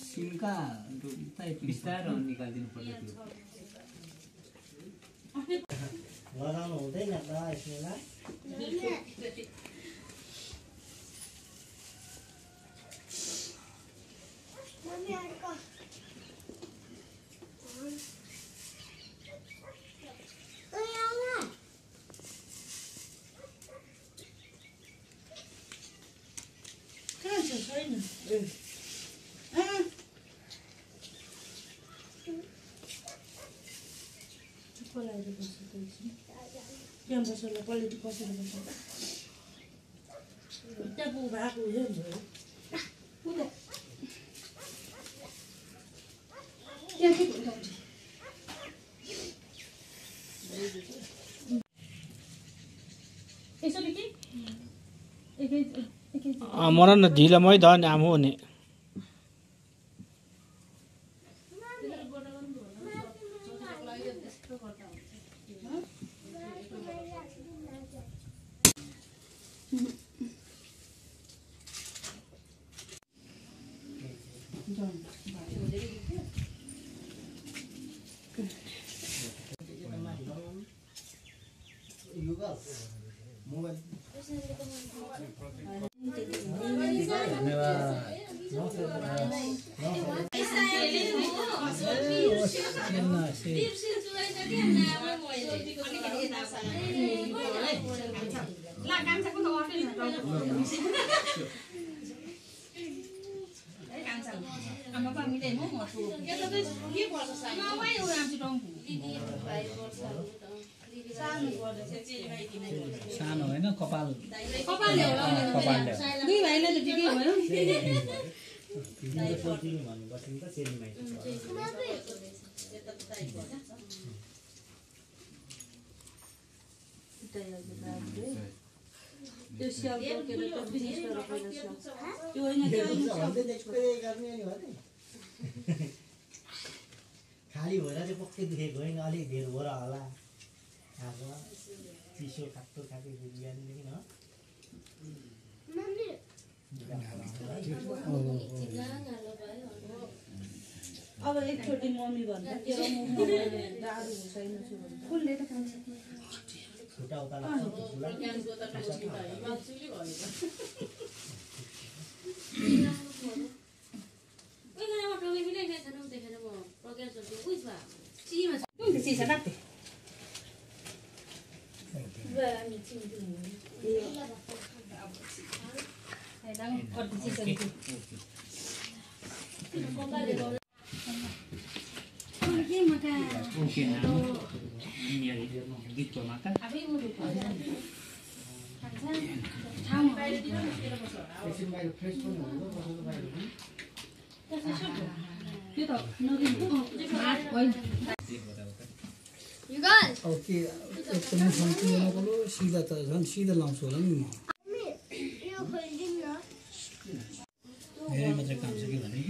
Simca बिस्तारै निकालिदिनु पर्यो लगाउनु हुँदैन त यसलाई yang masalah politik pasal masalah. Kita buka aku ya, udah. Yang itu udah. Eso bikin? Mana nak ढिला मैदान आम हो नि सानो हैन कपाल कपाल दुई भाइले त ठिकै भयो खाली भएर चाहिँ पक्कै दुखेको होइन अलिक धेर भएर होला चिसो खाएको बिहानदेखि न अब एकचोटि मम्मी भन्दा दादु छैन फुलले त खान्छ खुट्टा उता लाग्छ gito makan You guys. Okay, एकदमै सम्पूर्ण बोलो सिधा त झन् सिधा लाउँछु होला नि म You're holding up. धेरै मात्रै काम छ कि भने